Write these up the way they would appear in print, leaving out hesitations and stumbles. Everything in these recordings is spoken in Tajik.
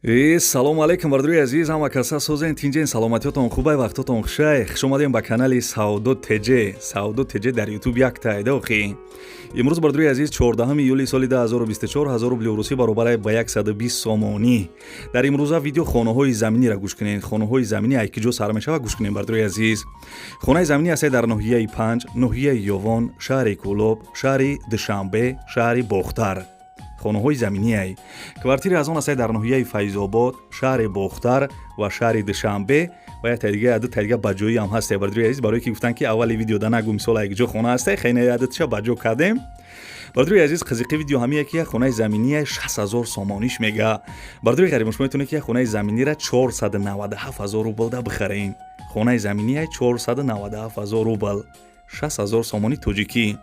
Салому алейкум, бардори азиз, ҳама каса созен, тинҷен, саломатиётон хубай, вақтотон хушай. Хуш омадем ба канали Савдо ТЖ. Савдо ТЖ дар Ютуб якта айдохи. Имрӯз, бардори азиз, 14 июли соли 2024, 1000 рубли русӣ баробар ба 120 сомонӣ. Дар имрӯза видео хонаҳои заминиро гӯш кунед. Хонаҳои заминӣ ай киҷо сар мешавад, гӯш кунед, бардори азиз. Хонаи заминӣ ҳастед дар ноҳияи Панҷ, ноҳияи Ёвон, шаҳри Кӯлоб, шаҳри Душанбе, шаҳри Бохтар. Хонаҳои заминиай. Квартири аз он ҳастад дар ноҳияи Файзобод, шаҳри Бохтар ва шаҳри Душанбе ва як тайдига, ду тайдига ба ҷоӣ ҳам ҳастае, бардори азиз, барое ки гуфтанд, ки аввали видео да нагу, мисол, як ҷо хона ҳастае, хеле ядатша ба ҷо кардем. Бардори азиз, қизиқи видео ҳамие, ки як хонаи заминия 60 000 сомониш мега. Бардори ғариб, шумо метавонед, ки як хонаи заминира 497 000 рубл да бихаред. Хонаи заминия 497 000 рубл, 60 000 сомони тоҷикӣ.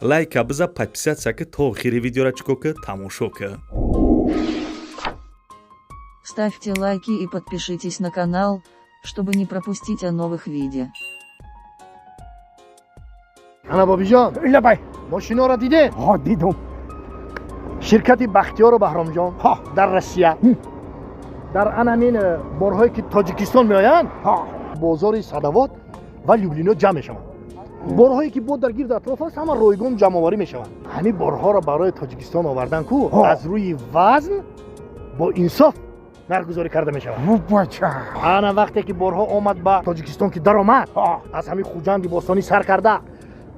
Лайка биза, подписаться ки, то охири видеора чико ки, тамошо ки. Ставьте лайки и подпишитесь на канал, чтобы не пропустить о новых видео. Ана, Бобиҷон. Лабай. Мошиноро дидед? Ҳо, дидум. Ширкати Бахтиёру Баҳромҷон ҳо дар Россия дар анамин борҳое, ки Тоҷикистон меоянд, бозори Садовод ва Люблино ҷамъ мешаванд. Борҳое, ки бо дар гирду атроф аст, ҳама ройгон ҷамъоварӣ мешаванд. Ҳамин борҳоро барои Тоҷикистон овардан ку, аз рӯи вазн бо инсоф нархгузорӣ карда мешавад. Бача. Ана, вақте ки борҳо омад ба Тоҷикистон, ки даромад, аз ҳамин Хуҷанди бостонӣ сар карда,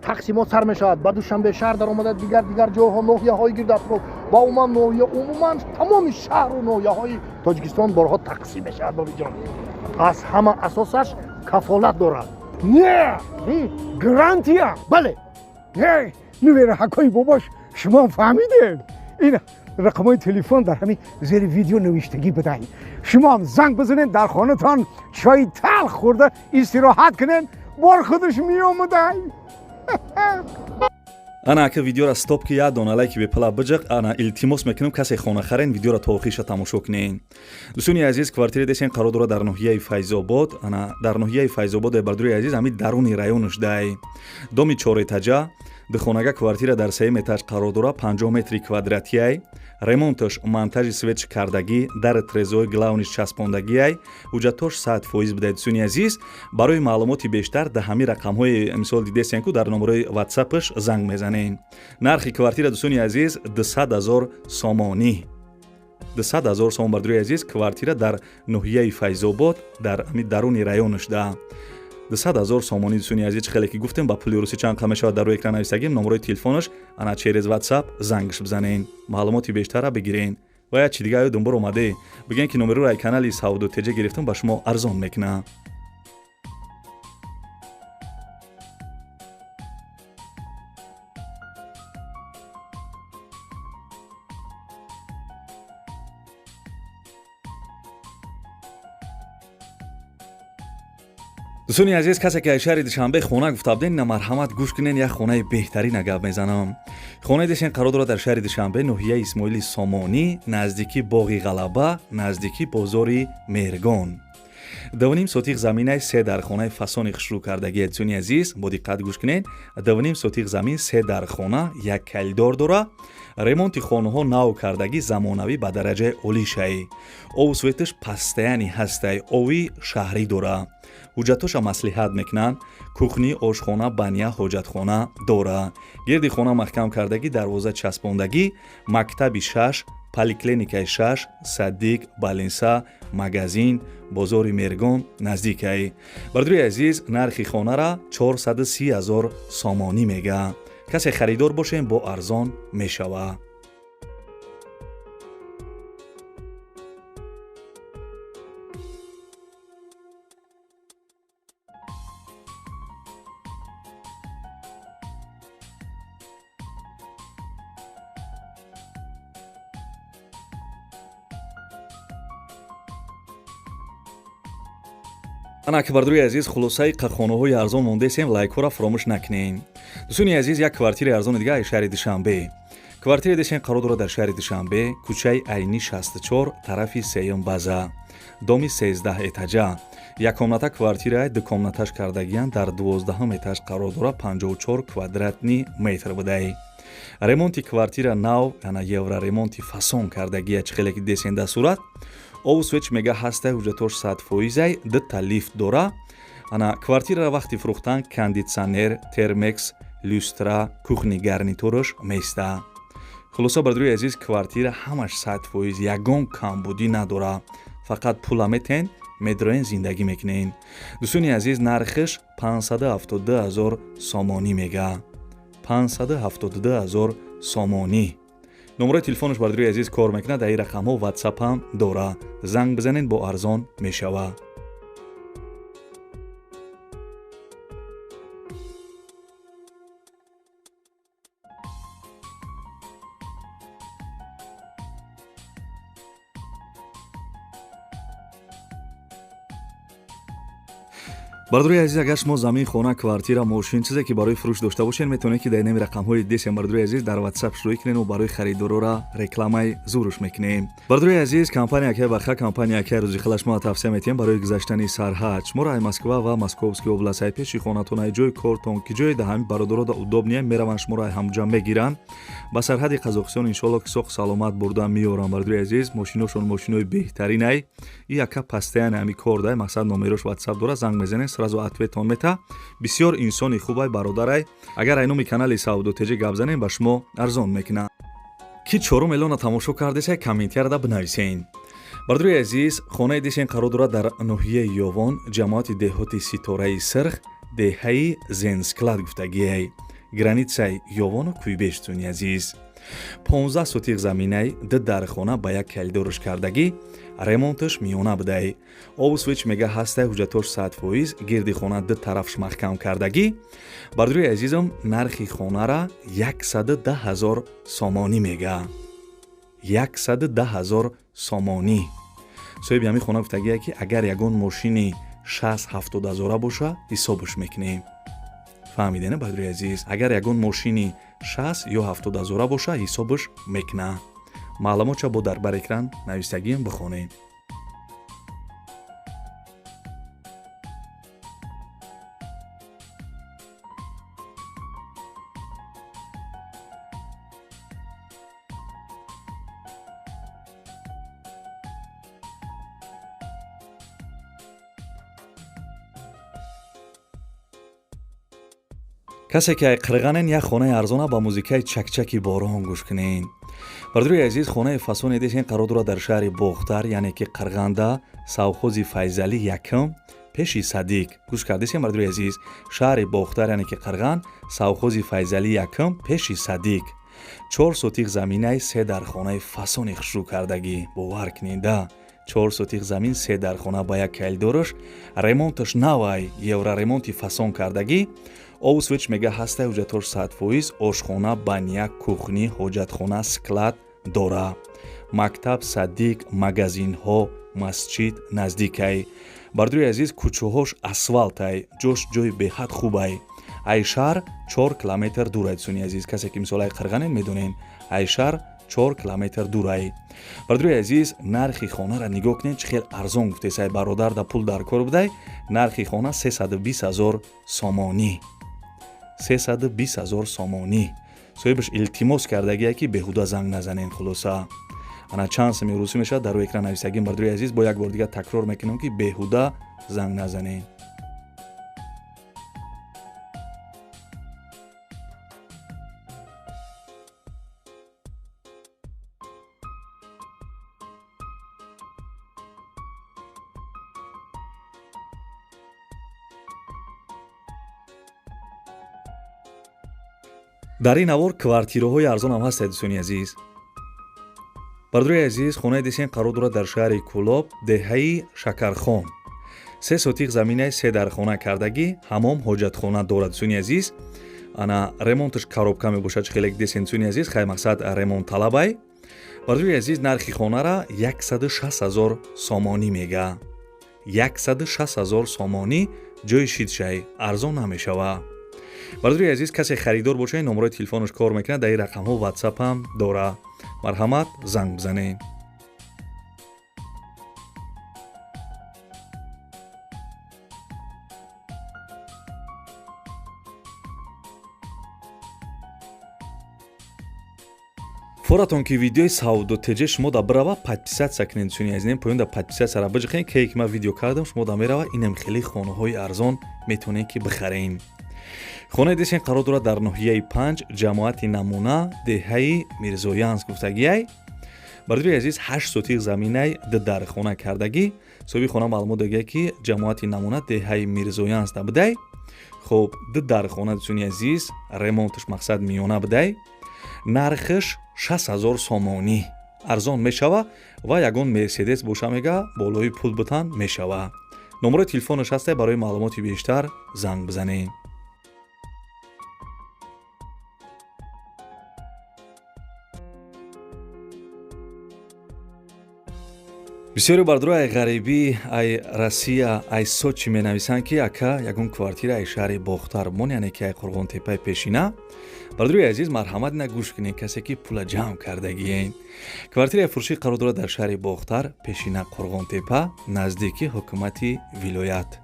тақсимот сар мешавад, ба Душанбе шаҳр даромада, дигар дигар ҷойҳо, ноҳияҳои гирду атроф ва умуман ноҳия, умуман тамоми шаҳру ноҳияҳои Тоҷикистон борҳо тақсим мешавад. Бобиҷон, аз ҳама асосаш кафолат дорад. Не, гарантия. Бале. Не, нувераҳакои бобош, шумо фаҳмидед, ин рақамҳои телефон дар ҳамин зери видео навиштагӣ будай. Шумоам занг бизанед, дар хонатон чои талх хӯрда истироҳат кунед, бор худаш меомадай. Ана, ака, видеора стоп ки, як дона лайки бепала биҷақ. Ана, илтимос мекунам, касе хона харен, видеора то охириша тамошо кунен. Дӯстони азиз, квартири десен қарор дорад дар ноҳияи Файзобод. Ана, дар ноҳияи Файзобод, бардори азиз, ҳамин даруни районаш дай, доми чоретаҷа, духонага квартира дар сеюм этаж қарор дорад, 50 метри квадратияй. Ремонташ, монтажи светш кардагӣ, дар трезои главниш часпондагиай, ҳуҷҷатош 100% будай. Дӯстони азиз, барои маълумоти бештар дар ҳамин рақамҳои, мисол, дидесен ку, дар номерои ватсапаш занг мезанен. Нархи квартира, дӯстони азиз, 200 000 сомонӣ, 200 000 сомон. Бардори азиз, квартира дар ноҳияи Файзобод, дар ҳамин даруни районаш да, 200 000 сомонӣ. Дӯстони азиз, хеле ки гуфтем, ба пули русӣ чанд қа мешавад, дар рӯи экран нависагим номерои телефонаш. Ана, через ватсап зангш бизанен, маълумоти бештарра бигирен. Ва як чи дига, аю думбор омаде, бигӯен, ки номероро ай канали Савдо ТЖ гирифтам, ба шумо арзон мекунам. Дӯстони азиз, касе ки аз шаҳри Душанбе хона гуфта буден, на, марҳамат, гӯш кунен, як хонаи беҳтарина гап мезанам. Хонаи дешен қарор дорад дар шаҳри Душанбе, ноҳияи Исмоили Сомонӣ, наздикӣ боғи Ғалаба, наздикӣ бозори Меҳргон. 2,5 сотих заминаи, се дар хонаи фасони хушрӯ кардагӣ. Дӯстони азиз, бо диққат гӯш кунед: 2,5 сотих замин, се дар хона, як калидор дора. Ремонти хонаҳо нав кардагӣ, замонавӣ, ба дараҷаи олишай. Обу светаш постоянный ҳастай, ови шаҳрӣ дора. Ҳуҷҷатоша маслиҳат мекунанд. Кухни, ошхона, баня, ҳоҷатхона дора. Гирди хона маҳкам кардагӣ, дарвоза часпондагӣ. Мактаби шаш, поликлиникаи шаш, садик, больница, магазин, бозори Мергон наздикай. Бардори азиз, нархи хонара 430 ҳазор сомонӣ мега. Касе харидор бошем, бо арзон мешавад. Ана, бардори азиз, хулосаи хонаҳои арзон мондесем, лайкҳоро фаромӯш накунем. Дӯстони азиз, як квартираи арзони дига аз шаҳри Душанбе. Квартираи дешен қарор дорад дар шаҳри Душанбе, кӯчаи Айни 64, тарафи сеюм база, доми 13 этажа. Яккомната квартираи, дукомнаташ кардагиян, дар 12-ҳум этаж қарор дорад, 54 квадратный метр будай. Ремонти квартира нав, ана, евроремонти фасон кардагия, чӣ хеле ки десен дар сурат. Обу свет мега ҳастай, ҳуҷҷатош 100%-ай, дута лифт дора. Ана квартираро вақти фурӯхтан кондитсионер, термекс, люстра, кухни гарнитураш меиста. Хулоса, бародарои азиз, квартира ҳамаш 100%, ягон камбудӣ надора. Фақат пула метен, медроен, зиндагӣ мекунен. Дӯстони азиз, нархиш 572 000 сомонӣ мега. 572 000 сомонӣ. Номерои телефонаш, бародарои азиз, кор мекунад, дар ин рақамҳо ватсап ҳам дора. Занг бизанед, бо арзон мешава. Бародарои азиз, агар шумо замин, хона, квартира, мошин, чизе ки барои фурӯш дошта бошед, метавонед ки дар инами рақамҳои десем, бародарои азиз, дар ватсап шурӯъ кунед ва барои харидорора рекламаи зуруш мекунем. Бародарои азиз, компания Акай Баха, компания Акай Рӯзихала шумо тавсия метиҳем барои гузаштани сарҳад. Шуморо ай Москва ва Московский област, ай пеши хонатон, ай ҷои кортон, ки ҷои да ҳамин бародаро да удобния мераванд, шуморо ай ҳамҷа мегиранд ба сарҳади Қазоқистон, иншоалло ки соқ саломат бурда меоранд. Бародарои азиз, мошиношон мошинои беҳтаринай. И яка пастаян ҳами кор дай, мақсад номерош ватсап дора, занг мезанед, сразу ответон мета. Бисёр инсони хубай, бародарай. Агар ай номи канали Савдо ТЖ гап занем, ба шумо арзон мекунад. Ки чорум эълона тамошо кардеса, комментарияда бинависен. Бародарои азиз, хонаи дисен қарор дорад дар ноҳияи Ёвон, ҷамоати деҳоти Ситораи Сирх, деҳаи Зенсклад гуфтагиай, границаи Ёвону Куйбеш. Дӯстони азиз, 15 сотих заминай, ду дархона ба як калидорш кардагӣ, ремонташ миёна будай. Обу свет мега ҳастай, ҳуҷҷатош 100%, гирди хона ду тарафш маҳкам кардагӣ. Бародарои азизам, нархи хонара 110 000 сомонӣ мега. 110 000 сомонӣ. Соҳиби ҳамин хона гуфтагие ки агар ягон мошини 60-70 ҳазора боша, ҳисобаш мекунем. Фаҳмидена, бародарои азиз, агар ягон мошини 60 ё 70 ҳазора боша, ҳисобаш мекуна. Маълумотша бо дар бар экран навистагиам бихонед. Касе ки ай қирғанен, як хонаи арзона ба музикаи чакчаки борон гӯш кунед. Бародарои азиз, хонаи фасоне десен қарор дорад дар шаҳри Бохтар, яъне ки Қирғанда, совхози Файзалӣ якм, пеши садик. Гӯш кардесем, бародарои азиз, шаҳри Бохтар, яъне ки Қирған, совхози Файзалӣ якм, пеши садик. 4 сотих заминаи, се дархонаи фасони хушрӯ кардагӣ. Бовар кунед, да, 4 сотих замин, се дархона ба як калидораш, ремонташ навай, евроремонти фасон кардагӣ. Обу свет мега ҳастай, ҳуҷҷатош 100%, ошхона, баня, кухни, ҳоҷатхона, склад дора. Мактаб, садик, магазинҳо, масҷид наздикай. Бародарои азиз, кӯчаҳош асфалтай, ҷош ҷои беҳад хубай. Ай шаҳр 4 километр дурай. Дӯстони азиз, касе ки мисол ай Қирғанен, медонен, ай шаҳр 4 километр дурай. Бародарои азиз, нархи хонаро нигоҳ кунед, чӣ хел арзон гуфтесай. Бародар да пул дар кор будай. Нархи хона 320 000 сомонӣ. 320 000 сомонӣ. Соҳибаш илтимос кардагие ки беҳуда занг назанен. Хулоса, ана чанд сами русӣ мешавад, дар рӯи экран нависагим. Бародарои азиз, бо як бор дигар такрор мекунам ки беҳуда занг назанен. Дар ин навор квартираҳои арзон ҳам ҳастад, дӯстони азиз. Бародарои азиз, хонаи десен қарор дорад дар шаҳри Кӯлоб, деҳаи Шакархон. 3 сотих заминаи, се дархона кардагӣ, ҳамом, ҳоҷатхона дорад, дӯстони азиз. Ана ремонташ коробка мебошад, чӣ хеле десен, дӯстони азиз, хай мақсад ремонт талабай. Бародарои азиз, нархи хонара 160 000 сомонӣ мега. 160 000 сомонӣ. Ҷои шидшай арзон намешава. Бародарои азиз, касе харидор бошад, номерои телефонаш кор мекунад, дар ин рақамҳо ватсап ҳам дора. Марҳамат, занг бизанед. Форатон ки видеои Савдо ТЖ шумо да бирава, подписаться кунед, дӯстони азиз. Поён да подписаться ра биҷиқен, ке ки ман видео кардам, шумо да мерава. Инам хеле хонаҳои арзон метавонед ки бихарен. Хонаи десен қарор дорад дар ноҳияи 5, ҷамоати Намуна, деҳаи Мирзоянск гуфтагиай. Бародари азиз, 8 сотих заминай, ду дар хона кардагӣ. Соҳиби хона маълумот дагия, ки ҷамоати Намуна, деҳаи Мирзоянск да будай. Хоб, ду дар хона, дӯстони азиз, ремонташ мақсад миёна будай. Нархаш 6000 сомонӣ, арзон мешава ва ягон Мерседес боша, мега, болои пул бутан мешава. Номерои телефонаш ҳастай, барои маълумоти бештар занг бизанед. Бисёри бардуро ай ғарибӣ, ай Россия, ай Сочи менависанд, ки ака, ягон квартира ай шаҳри Бохтар мон, яъне ки ай Қурғонтеппаи пешина. Бардурои азиз, марҳамат, ина гӯш кунед, касе ки пула ҷамъ кардагиен. Квартираи фурӯшӣ қарор дорад дар шаҳри Бохтар, пешина Қурғонтеппа, наздики ҳукумати вилоят.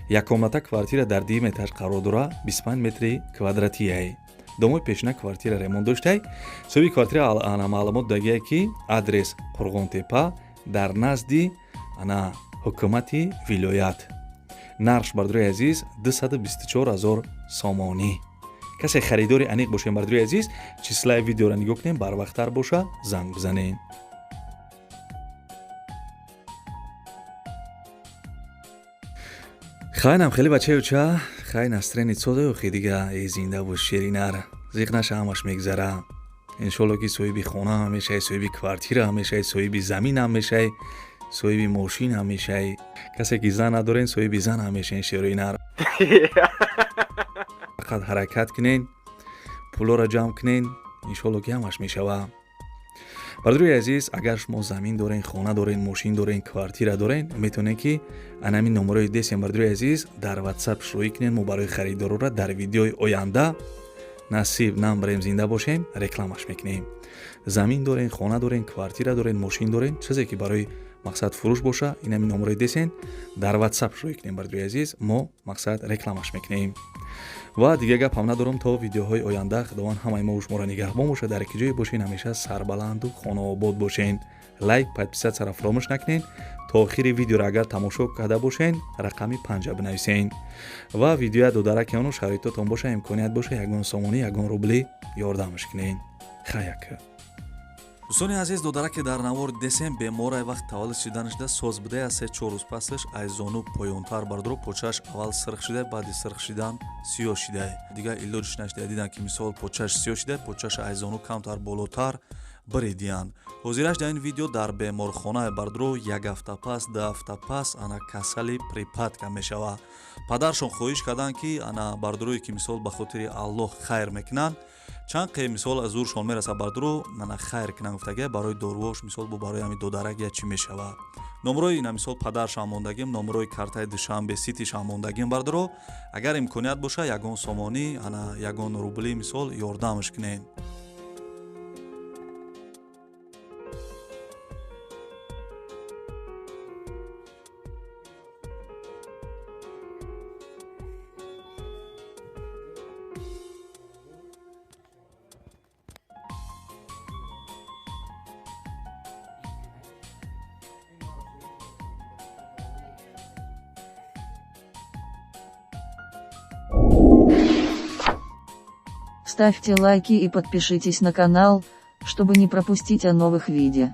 Яккомната квартира дар дуюм этаж қарор дора, 25 метри квадратияй. Домои пешина квартира ремонт доштай. Соҳиби квартира ана маълумот дагия, ки адрес Қурғонтеппа, дар назди ана ҳукумати вилоят. Нархш, бардурои азиз, 224 ҳазор сомонӣ. Касе харидори аниқ бошем, бардурои азиз, числаи видеоро нигоҳ кунем, барвақттар боша, занг бизанем. Хайнам хеле бачаюча, хай настроение созаю. Хи дига, э зинда бош, шеринар, зиқ наша, ҳамаш мегзара. Иншолло ки соҳиби хона ҳам мешавӣ, соҳиби квартира ҳам мешавӣ, соҳиби замин ҳам мешавӣ, соҳиби мошин ҳам мешавӣ. Касе ки зан надорен, соҳиби зан ҳам мешавен, шерои нар. Фақат ҳаракат кунен, пулоро ҷамъ кунен, иншолло ки ҳамаш мешава. Бардурои азиз, агар шумо замин дорен, хона дорен, мошин дорен, квартира дорен, метавонед ки анами номерои десем, бардурои азиз, дар Ватсап шӯӣ кунен. Мо барои харидорора дар видеои оянда, насиб намбарем, зинда бошем, рекламаш мекунем. Замин дорен, хона дорен, квартира дорен, мошин дорен, чизе ки барои мақсад фурӯш боша, инами номерои десен дар Ватсап шӯӣ кунем, бардурои азиз, мо мақсад рекламаш мекунем. Ва дигар гап ҳам надорам. То видеоҳои оянда Худованд ҳамаи мо шуморо нигаҳбон бошад. Дар ки ҷое бошен, ҳамеша сарбаланду хонаобод бошен. Лайк, подписаться ро фаромӯш накунед. То охири видеоро агар тамошо карда бошен, рақами панҷа бинависен ва видеоя додараки ону шароитотон боша, имконият боша, ягон сомонӣ, ягон рубли ёрдамаш кунед. Хаяка, дӯстони азиз, додараке дар навор десем беморай, вақт таваллуд шиданашда соз будае. Аз 3-4 рӯз пасаш аз зону поёнтар, бардоро, почааш аввал сирх шида, баъди сирх шидан сиёҳ шидай. Дигар илоҷш нашида. Дидан ки мисол почааш сиёҳ шида, почааш аз зону камтар болотар биридиянд. Ҳозираш дар ин видео дар беморхона, бардоро, як ҳафта пас, 2 ҳафта пас ана касали припадка мешава. Падаршон хоҳиш карданд, ки ана бардорое ки мисол ба хотири Аллоҳ хайр мекунанд, чанд қе мисол аз зуршон мераса, бардоро, ана хайр кунанд гуфтага, барои доруош, мисол бо барои ҳами додарак я чӣ мешава. Номрои ина мисол падаршам мондагим, номрои картаи Душанбе Ситишам мондагим. Бардоро, агар имконият боша, ягон сомонӣ, ана ягон рубли мисол ёрдамаш кунед. Ставьте лайки и подпишитесь на канал, чтобы не пропустить о новых видео.